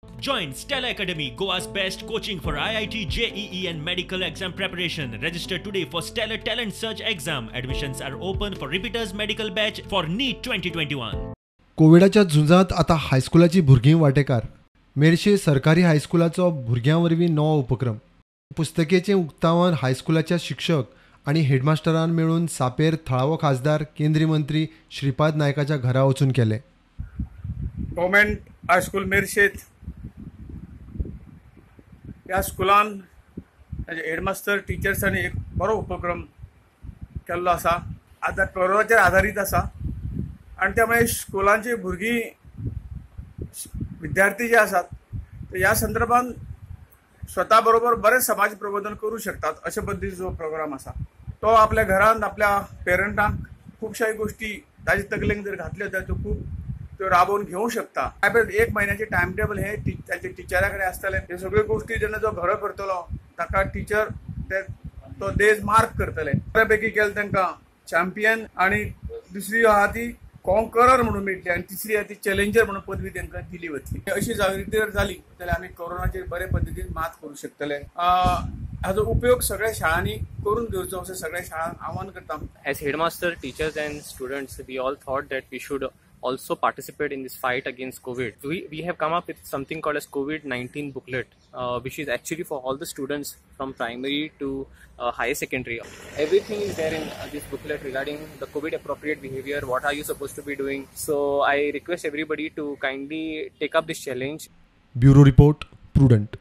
Join Stella Academy, Goa's best coaching for IIT, JEE and medical exam preparation. Register today for Stellar Talent Search exam. Admissions are open for repeaters medical batch for NEET 2021. कोविडाच्या झुंजांत आतां हायस्कुलाचीं भुरगीं वांटेकार. मेरशे सरकारी हायस्कुलाचो भुरग्यां वरवीं नवो उपक्रम. पुस्तकेचें उक्तावण हायस्कुलाच्या शिक्षक आनी हेडमास्टरान मेळून सापेर थळावो खासदार केंद्रीय मंत्री श्रीपाद नायकाच्या घरा वचून केलें. गव्हर्मेंट हायस्कूल मेरशेत ह्या स्कुलान ताजे हेडमास्टर टिचर्सांनी एक बरो उपक्रम केल्लो आसा. आतां प्रोग्रामाचेर आदारीत आसा आनी त्यामुळे स्कुलांची भुरगीं विद्यार्थी जे आसात ते ह्या संदर्भात स्वता बरोबर बरें समाज प्रबोधन करूं शकतात अशे पद्दतीचो जो प्रोग्राम आसा तो आपल्या घरांत आपल्या पेरंटांक खुबश्या गोश्टी ताजे तकलेक जर घातल्यो जाल्यार त्यो खूब त्यो राबोवन घेवंक शकता. एक म्हयन्याचे टायम टेबल हे ताच्या टिचरा कडेन आसतलें. ह्यो सगळ्यो गोश्टी जेन्ना जो घरा करतलो ताका टिचर ते तो डेज मार्क करतले. बऱ्यापैकी केलें तांकां चॅम्पियन आनी दुसरी आहा ती कॉन्करर म्हणून मेळटली आनी तिसरी आहा ती चॅलेंजर म्हणून पदवी तांकां दिली वतली. अशी जागृती जर जाली जाल्यार आमी कोरोनाचेर बरे पद्दतीन मात करूं शकतले. हाजो उपयोग सगळ्या शाळांनी करून घेवचो अशें सगळ्या शाळांक आव्हान करता. As headmaster, teachers and students, we all thought that we should also participate in this fight against COVID. We have come up with something called as COVID-19 booklet, which is actually for all the students from primary to higher secondary. Everything is there in this booklet regarding the COVID appropriate behavior, what are you supposed to be doing. So I request everybody to kindly take up this challenge. Bureau Report, Prudent.